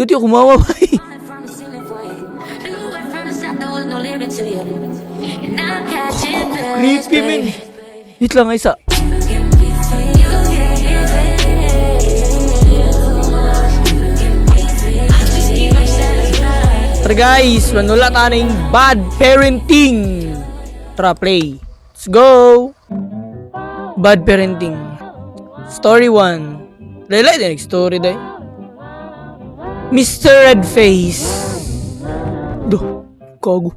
Yuti ako mama bay. Creepy, man. Wait lang, isa. Tara guys, manula taning bad parenting. Tara, play. Let's go. Bad parenting. Story 1. Laylay din story day. Mr. Redface. Do, kago.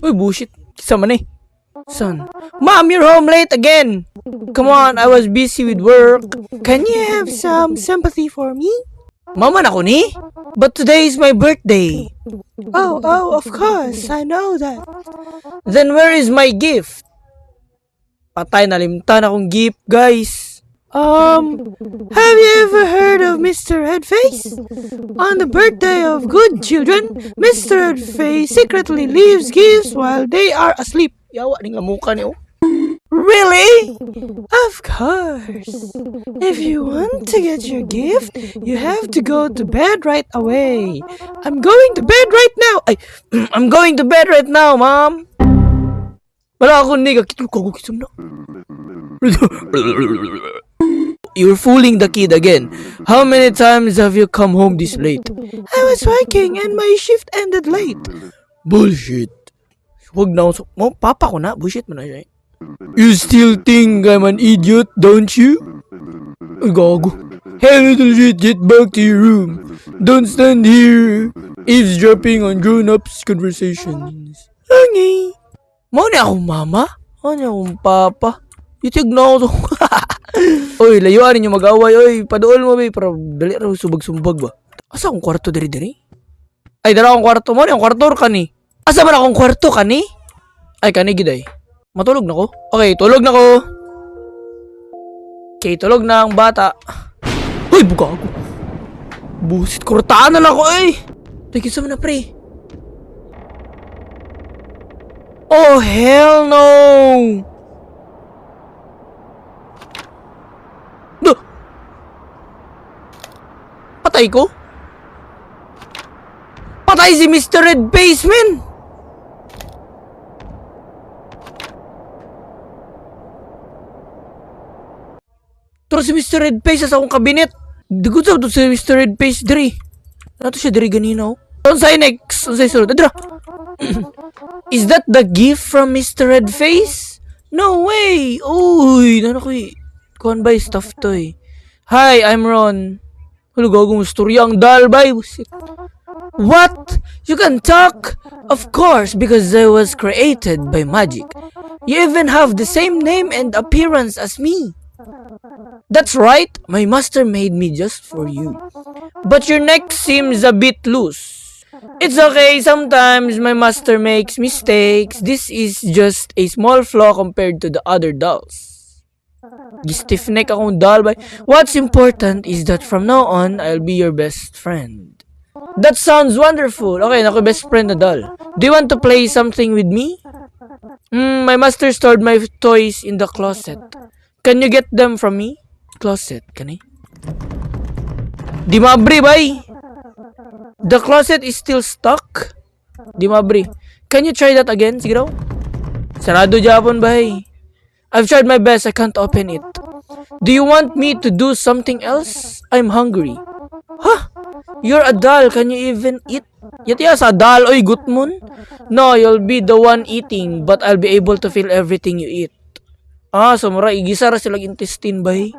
Uy, bullshit. Kisa man eh. Son. Mom, you're home late again. Come on, I was busy with work. Can you have some sympathy for me? Mama na ko ni? But today is my birthday. Oh, of course. I know that. Then where is my gift? Patay, nalimtan akong gift, guys. Have you ever heard of Mr. Redface? On the birthday of good children, Mr. Redface secretly leaves gifts while they are asleep. Yawa, ning lamuka ni oh. Really? Of course. If you want to get your gift, you have to go to bed right away. I'm going to bed right now. Ay, I'm going to bed right now, Mom. Wala akong nigga. Kitulog ko, kisam na. You're fooling the kid again. How many times have you come home this late? I was working and my shift ended late. Bullshit. Huwag na ako. Mo, papa ko na. Bullshit mo na siya. Eh. You still think I'm an idiot, don't you? Ay, gago. Hey, little shit, get back to your room. Don't stand here eavesdropping on grown-ups' conversations. Okay. Mao ni akong mama? Mao ni akong papa? Itig na ako. Oy, layuan ninyo mag-away. Oy, paduol mo, bay. Para dali raw subag-sumbag ba? Asa akong kwarto diri diri? Ay, dara akong kwarto mo. Ni akong kwarto kani. Asa man akong kwarto kani? Ay, kani gid ay. Matulog na ko. Okay, tulog na ko. Okay, tulog na ang bata. Uy, buka ako. Busit, kurtaan na lang ako eh. Teka, sa na pre. Oh, hell no! Do! Patay ko? Patay si Mr. Red Basement! Pero si Mr. Red Face sa akong kabinet. Dugot sa si Mr. Red Face diri. Ano to siya diri ganina oh? Unsay next? Unsay sunod? Adra. Is that the gift from Mr. Red Face? No way! Uy, nano ko eh. Kuan ba stuff to eh. Hi, I'm Ron. Hulo gagong istorya ang dal bay. What? You can talk? Of course, because I was created by magic. You even have the same name and appearance as me. That's right, my master made me just for you. But your neck seems a bit loose. It's okay, sometimes my master makes mistakes. This is just a small flaw compared to the other dolls. Stiff neck akong doll. But what's important is that from now on, I'll be your best friend. That sounds wonderful. Okay, naku, best friend na doll. Do you want to play something with me? My master stored my toys in the closet. Can you get them from me? Closet, kani? Di maabri, bay! The closet is still stuck? Di maabri. Can you try that again? Sige daw. Sarado Japon, bay. I've tried my best. I can't open it. Do you want me to do something else? I'm hungry. Huh? You're a doll. Can you even eat? Yati sa doll. Oy, gutmon. No, you'll be the one eating, but I'll be able to feel everything you eat. Ah, so mura igisa ra sila intestine bay.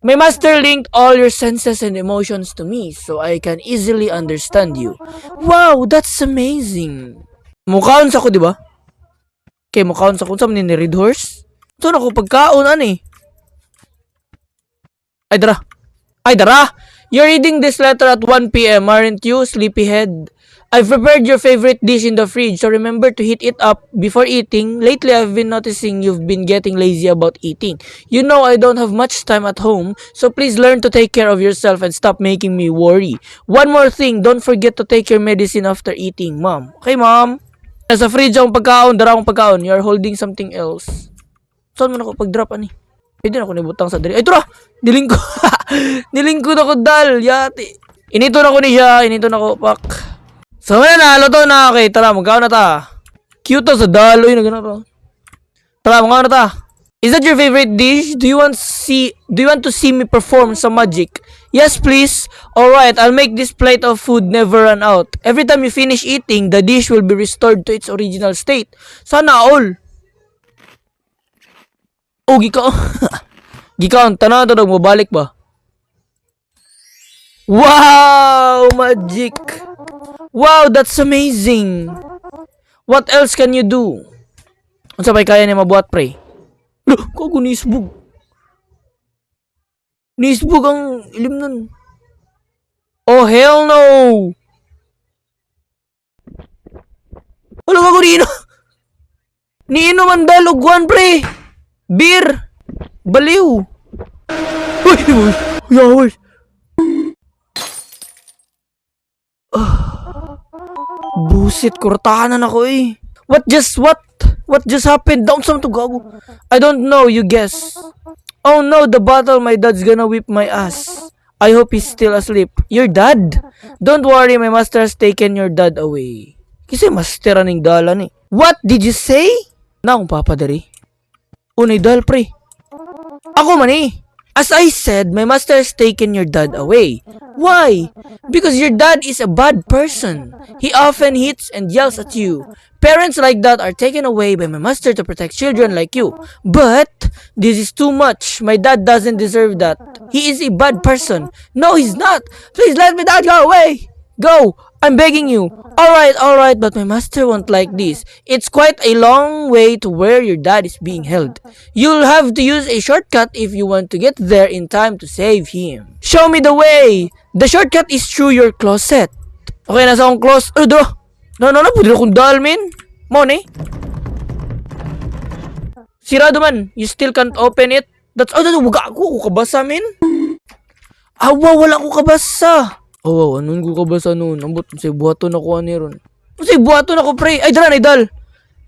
My master linked all your senses and emotions to me so I can easily understand you. Wow, that's amazing. Mukhaon sa ko, di ba? Okay, mukhaon sa ko. Unsa man ni Red Horse? Ito na ko pagkaon, ani. Ay, dara. Ay, dara! You're reading this letter at 1 p.m., aren't you, sleepyhead? I've prepared your favorite dish in the fridge, so remember to heat it up before eating. Lately, I've been noticing you've been getting lazy about eating. You know I don't have much time at home, so please learn to take care of yourself and stop making me worry. One more thing, don't forget to take your medicine after eating, Mom. Okay, Mom? Nasa fridge akong pagkaon, dara akong pagkaon. You're holding something else. Saan man ako pag-drop ani? Pwede na ako nibutang sa diri. Ay, tura! Nilingko. Nilingkod ako dal. Yati. Inito na ko ni siya. Inito na ko. Pak. So, wala na. Luto na. Okay, tara. Magkaon na ta. Cute to sa dal. Uy, nagano to. Tara, magkaon na ta. Is that your favorite dish? Do you want to see me perform some magic? Yes, please. All right, I'll make this plate of food never run out. Every time you finish eating, the dish will be restored to its original state. Sana all. Oh, gika. Gikaon, tanaw to mobalik ba? Wow, magic. Wow, that's amazing. What else can you do? Unsa pa'y kaya ni mabuhat, pre? Loh, kago niisbog. Niisbog ang ilim nun. Oh, hell no! Wala ka ko niino. Niino man dal og kwan, pre. Beer. Baliw. Uy, uy, uy, uy. Ah. Busit, kurtahan na ako eh. What just, what? What just happened? Down sa to gago. I don't know, you guess. Oh no, the bottle, my dad's gonna whip my ass. I hope he's still asleep. Your dad? Don't worry, my master has taken your dad away. Kasi master aning dala ni. What did you say? Na akong papa diri. Unay dal, pre. Ako man eh. As I said, my master has taken your dad away. Why? Because your dad is a bad person. He often hits and yells at you. Parents like that are taken away by my master to protect children like you. But this is too much. My dad doesn't deserve that. He is a bad person. No, he's not. Please let my dad go away. Go. I'm begging you. Alright, but my master won't like this. It's quite a long way to where your dad is being held. You'll have to use a shortcut if you want to get there in time to save him. Show me the way. The shortcut is through your closet. Okay, nasa akong closet. Oh, do. No, pwede na akong dal, min. Mo ni. Sirado man. You still can't open it. That's, oh, wag ako. Ako kabasa, min. Awa, wala ko kabasa. Oh, wow, anong ko kabasa noon? Ambot, sa buhaton ako ani ron. Sa buhaton ako, pre. Ay, dara, dal.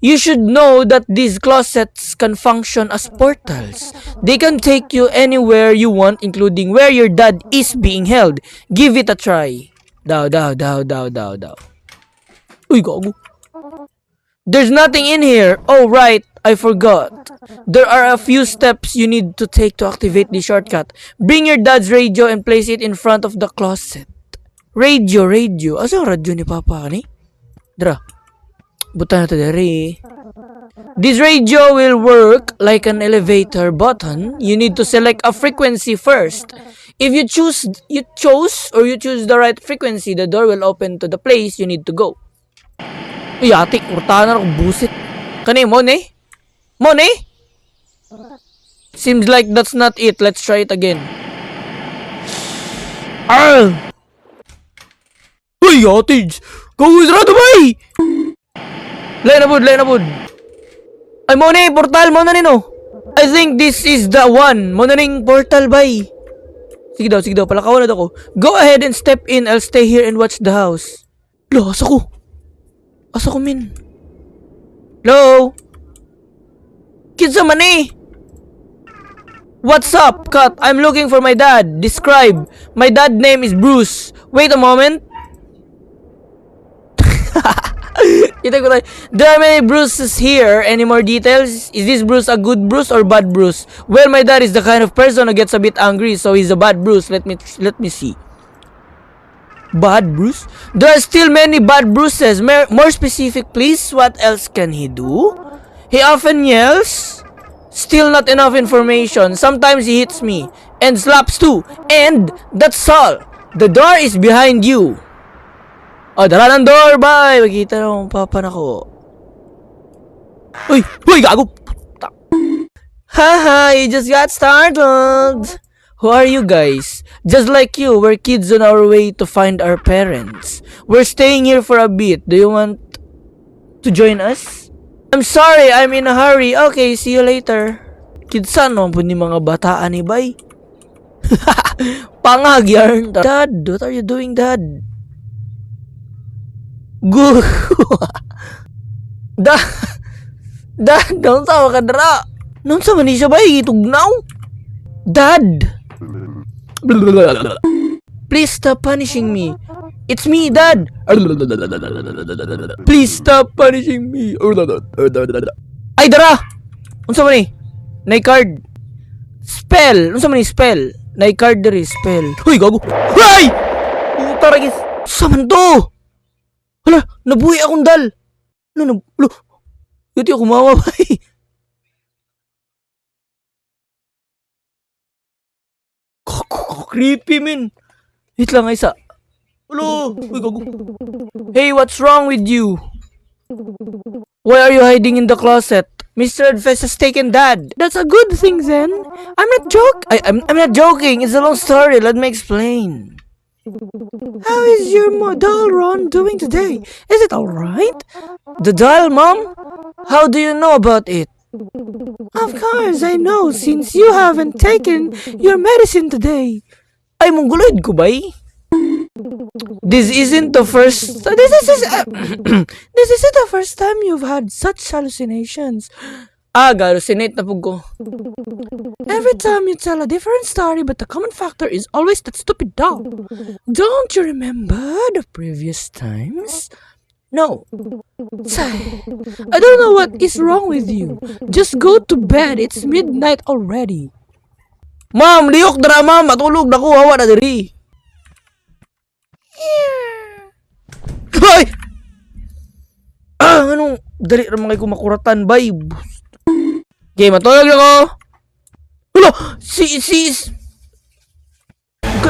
You should know that these closets can function as portals. They can take you anywhere you want, including where your dad is being held. Give it a try. Daw, daw, daw, daw, daw, daw. Uy, gago. There's nothing in here. Oh, right. I forgot. There are a few steps you need to take to activate the shortcut. Bring your dad's radio and place it in front of the closet. Radio, radio. Asa ang radyo ni Papa ni? Dra. Butan na to diri. This radio will work like an elevator button. You need to select a frequency first. If you chose or you choose the right frequency, the door will open to the place you need to go. Uy, ate, kurtahan na ako, busit. Kani, mo ni? Mo ni? Seems like that's not it. Let's try it again. Ah! Uy, ate! Go, sarado bay! Lain na pud, lain na pud. Ay, mo ni, portal, mo na nino. I think this is the one. Mo na ning portal, bay. Sige daw, palakawan na daw ko. Go ahead and step in. I'll stay here and watch the house. Lo, asa ko? Asa ko, min? Hello? Kinsa man eh? What's up, Cut? I'm looking for my dad. Describe. My dad name is Bruce. Wait a moment. Kita ko tayo. There are many Bruces here. Any more details? Is this Bruce a good Bruce or bad Bruce? Well, my dad is the kind of person who gets a bit angry, so he's a bad Bruce. Let me see. Bad Bruce? There are still many bad Bruces. More specific, please. What else can he do? He often yells. Still not enough information. Sometimes he hits me and slaps too. And that's all. The door is behind you. Oh, dala ng door, bye! Magkita na akong papa na ko. Uy! Uy, gago! Puta. Haha, you just got startled. Who are you guys? Just like you, we're kids on our way to find our parents. We're staying here for a bit. Do you want to join us? I'm sorry, I'm in a hurry. Okay, see you later. Kinsa no po ni mga bataan ni bay? Pangag yarn. Dad, what are you doing, Dad? Gu. Dad, Dad, don't tawa ka dra. Naunsa man ni siya ba? Tugnaw? Dad! Please stop punishing me. It's me, Dad! Please stop punishing me. Ay, dara! Unsa man ni? Nay card. Spell. Unsa man ni spell? Nay card diri, spell. Huy, gago. Ay! Puta ragis. Unsa man to? Hala, nabuhi akong dal. Ano, alo. Yuti ako mama, bay. Creepy, man. Wait lang, isa. Alo, uy, gago. Hey, what's wrong with you? Why are you hiding in the closet? Mr. Redface has taken Dad. That's a good thing then. I'm not joke. I'm not joking. It's a long story. Let me explain. How is your doll Ron doing today? Is it alright? The doll, Mom? How do you know about it? Of course, I know since you haven't taken your medicine today. Ay, mongoloid ko ba eh? This isn't the first. This isn't the first time you've had such hallucinations. Ah, hallucinate na pud ko. Every time you tell a different story, but the common factor is always that stupid dog. Don't you remember the previous times? No. Sigh. I don't know what is wrong with you. Just go to bed. It's midnight already. Ma'am, lihok dara, ma'am. Matulog na ko. Hawa na diri. Ay! Ah, anong dali ra mga ko makuratan, bay. Okay, matulog na ko. Hala, si si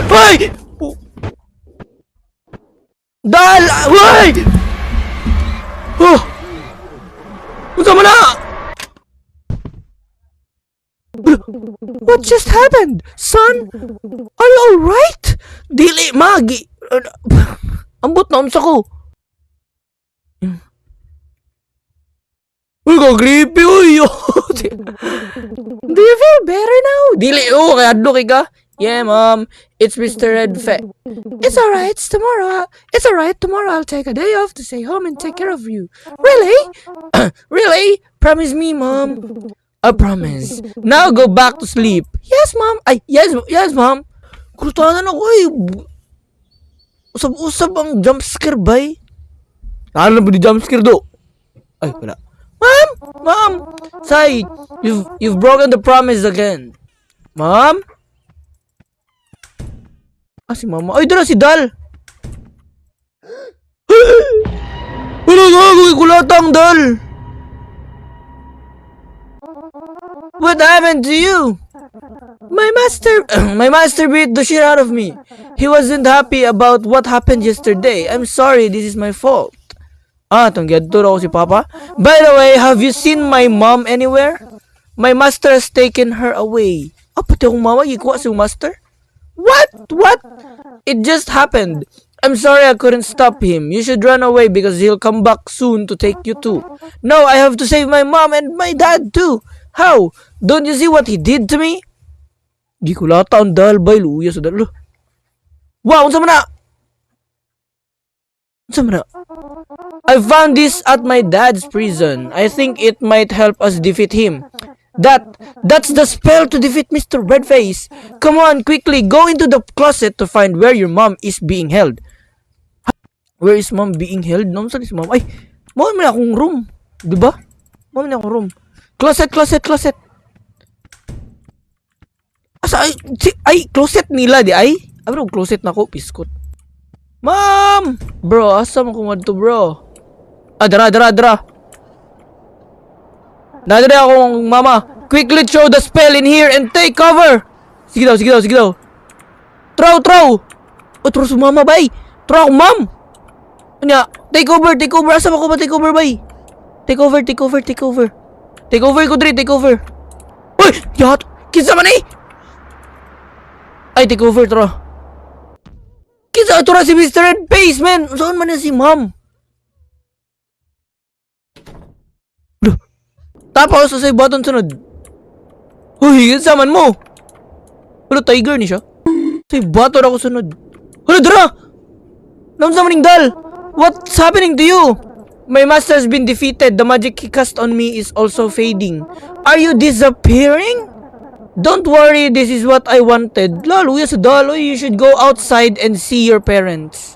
ay! Oh. Dal! Ay! Oh! Unsa man na? What just happened? Son? Are you alright? Dili, magi. Ambot na unsa ko. Uy, ka creepy, uy. Do you feel better now? Dili, oh, kaya adlo kay ka. Yeah, Mom. It's Mr. Redfe. It's alright. It's tomorrow. It's alright. Tomorrow I'll take a day off to stay home and take care of you. Really? Really? Promise me, Mom. I promise. Now go back to sleep. Yes, Mom. Ay, yes, Mom. Kurtanan ako eh. Usab-usab ang jump scare, bay. Ano ba di jump scare do? Ay, wala. Mom! Mom! Sai, you've broken the promise again. Mom? Ah, si Mama. Ay, dala si Dal! Wala nga, kulatang Dal! What happened to you? My master beat the shit out of me. He wasn't happy about what happened yesterday. I'm sorry, this is my fault. Ah, tong giadto raw si Papa. By the way, have you seen my mom anywhere? My master has taken her away. Ah, pati akong mama, gikuha si master? What? What? It just happened. I'm sorry I couldn't stop him. You should run away because he'll come back soon to take you too. No, I have to save my mom and my dad too. How? Don't you see what he did to me? Gikulata ang dal bay, luya sa dal. Wow, unsa man na? Unsa man na? I found this at my dad's prison. I think it might help us defeat him. That's the spell to defeat Mr. Redface. Come on, quickly, go into the closet to find where your mom is being held. Where is Mom being held? No, saan si Mom? Ay, mao man akong room. Di ba? Mao man akong room. Closet, closet, closet. Asa ay, si, ay closet nila di ay? Ay, bro, closet na ko, piskot. Ma'am! Bro, asa mo kung to, bro? Ah, dara, dara, dara. Nadari akong mama. Quickly throw the spell in here and take cover. Sige daw, sige daw, sige daw. Throw, throw. Oh, throw sa mama, bay. Throw akong ma'am. Anya, take over, take over. Asa ba ko ba take over, bay? Take over, take over, take over. Take over ko dre, take over. Uy, yahat. Kinsa man eh? Ay, take over, tara. Kinsa ito ra si Mr. Red Face, man. Saan man na si ma'am? Duh. Tapos, sa button sunod. Uy, kinsa man mo? Wala, tiger ni siya. Sa button ako sunod. Hala, dara! Naunsa man ning dal? What's happening to you? My master's been defeated. The magic he cast on me is also fading. Are you disappearing? Don't worry, this is what I wanted. Lalo, sa daloy, you should go outside and see your parents.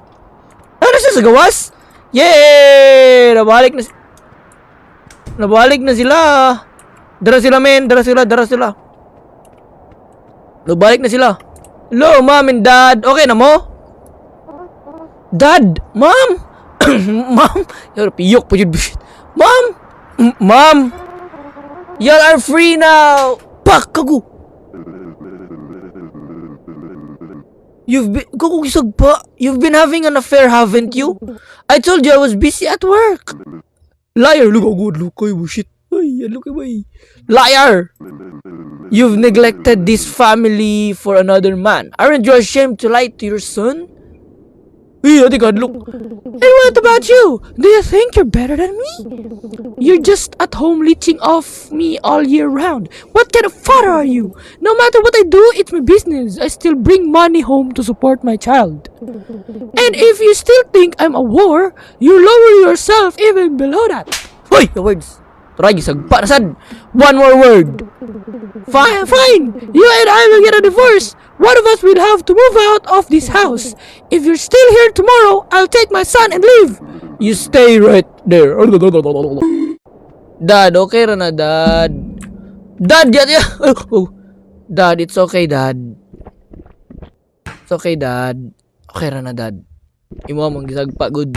Ano siya sa gawas? Yay! Nabalik na sila. Dara sila, men. Dara sila, dara sila. Nabalik na sila. Hello, Mom and Dad. Okay na mo? Dad! Mom! Mom! Yo, piyok pa yun. Mom! Mom! Y'all are free now! Pak! Kagu! You've been... Gago, pa. You've been having an affair, haven't you? I told you I was busy at work. Liar! Look how good. Look kay shit. Ay, look kay Liar! You've neglected this family for another man. Aren't you ashamed to lie to your son? Uy, ate ka, look. And what about you? Do you think you're better than me? You're just at home leeching off me all year round. What kind of father are you? No matter what I do, it's my business. I still bring money home to support my child. And if you still think I'm a whore, you lower yourself even below that. Hoy, the words. Try, gisagpa na sad. One more word. Fine, fine. You and I will get a divorce. One of us will have to move out of this house. If you're still here tomorrow, I'll take my son and leave. You stay right there. Dad, okay ra na, Dad. Dad, ya, ya. Oh. Dad, it's okay, Dad. It's okay, Dad. Okay ra na, Dad. Imo man gisagpa, good.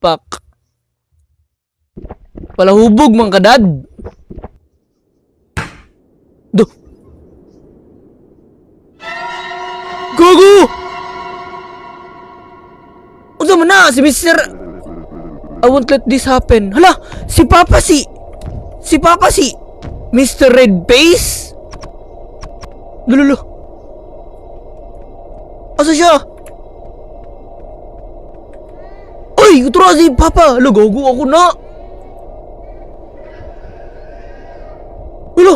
Pak. Palahubog man ka, Dad. Do. Gago! Unsa man na si Mr. I won't let this happen. Hala, si Papa si Mr. Red Face? Lululo. Asa siya? Uy, tura si Papa. Hala, gago ako na. Hala.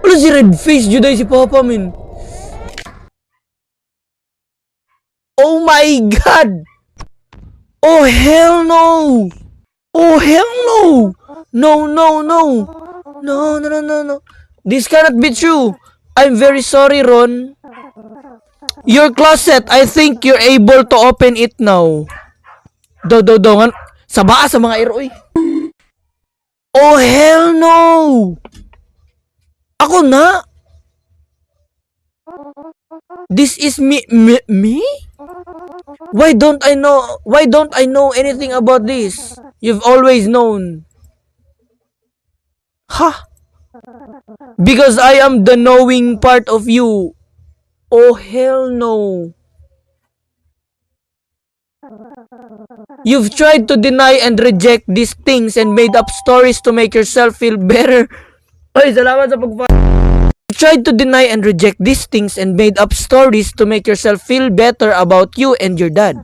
Hala si Red Face juday si Papa, min. Oh my God! Oh hell no! Oh hell no! No, no, no! No, no, no, no, no. This cannot be true. I'm very sorry, Ron. Your closet, I think you're able to open it now. Do, do, do. Sa baa sa mga iro, eh. Oh, hell no! Ako na? This is me, me, me? Why don't I know, why don't I know anything about this? You've always known. Ha? Because I am the knowing part of you. Oh, hell no. You've tried to deny and reject these things and made up stories to make yourself feel better. Ay, salamat sa pag You tried to deny and reject these things and made up stories to make yourself feel better about you and your dad.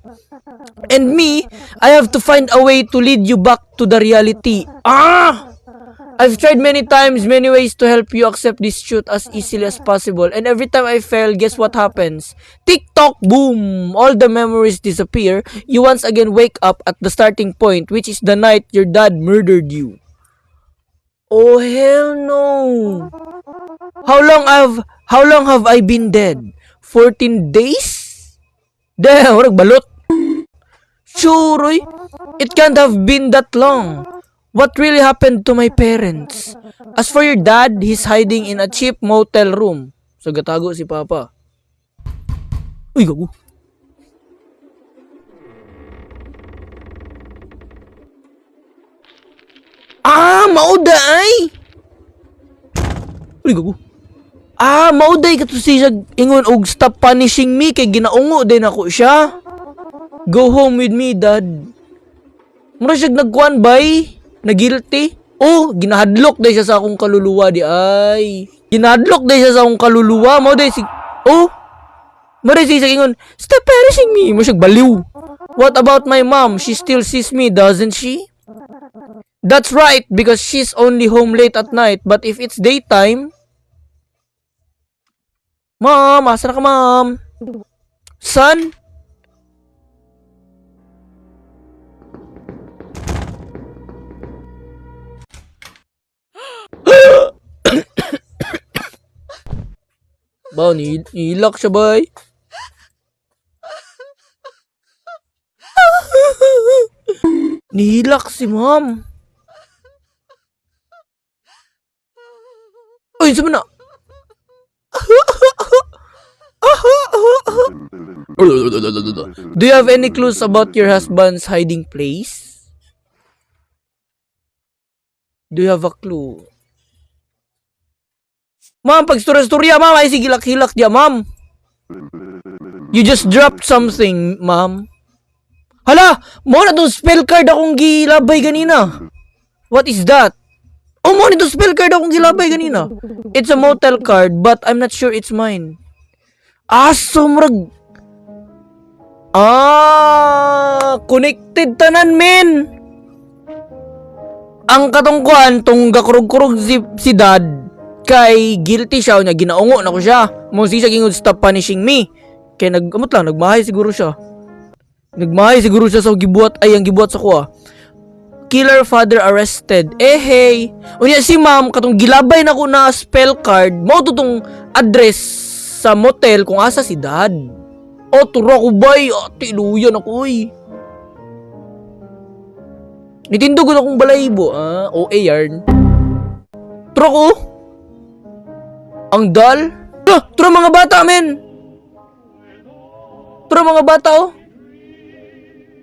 And me, I have to find a way to lead you back to the reality. Ah! I've tried many times, many ways to help you accept this truth as easily as possible. And every time I fail, guess what happens? TikTok, boom! All the memories disappear. You once again wake up at the starting point, which is the night your dad murdered you. Oh, hell no! How long have I been dead? 14 days? Damn, murag balot. Sure, oy. It can't have been that long. What really happened to my parents? As for your dad, he's hiding in a cheap motel room. So gatago si Papa. Uy, gago. Ah, mao ay. Uy, gago. Ah, mao day kato siya ingon og "Stop punishing me" kay ginaungo din ako siya. Go home with me, Dad. Mura siya nagkuan bay, nagilty. Oh, ginahadlok day siya sa akong kaluluwa di ay. Ginahadlok day siya sa akong kaluluwa, mao day si Oh. Mao day siya ingon, "Stop punishing me." Mo siya baliw. What about my mom? She still sees me, doesn't she? That's right, because she's only home late at night. But if it's daytime, Mom, asa na ka, Mom? Son? Ba, ni nihilak siya, bay. Nihilak si ma'am. Uy, sa na? Do you have any clues about your husband's hiding place? Do you have a clue? Ma'am, pag storya-storya, ma'am, ay sige, hilak-hilak diya, ma'am. You just dropped something, ma'am. Hala, mao na tong spell card akong gilabay ganina. What is that? Oh, mao na tong spell card akong gilabay ganina. It's a motel card, but I'm not sure it's mine. Ah, so murag. Ah, connected tanan, men. Ang katungkuan, tong gakurog-kurog si dad, kay guilty siya, niya ginaungo na ko siya. Mo siya gingod, "Stop punishing me." Kay nag, amot lang, nagmahay siguro siya. Nagmahay siguro siya sa gibuhat, ay ang gibuhat sa kuha. Killer father arrested. Eh hey. Unya si ma'am katong gilabay na ko na spell card, mao to tong address sa motel kung asa si dad. Oh, turo ko bay, ate luyan ako oy. Nitindog ko na akong balaybo, ah, OA yarn. Turo ko. Ang dal. Ah, turo mga bata, men. Turo mga bata, oh.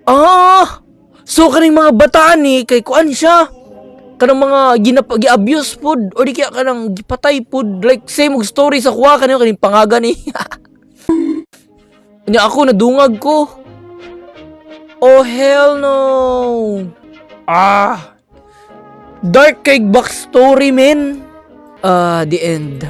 Ah! So kaning mga bataan ni kay kuan siya. Kanang mga ginap gi-abuse pod or di kaya kanang gipatay pod, like same og story sa kuha kanino kaning pangaga ni. Nya ako nadungag ko. Oh, hell no. Ah. Dark kay backstory, men. Ah, the end.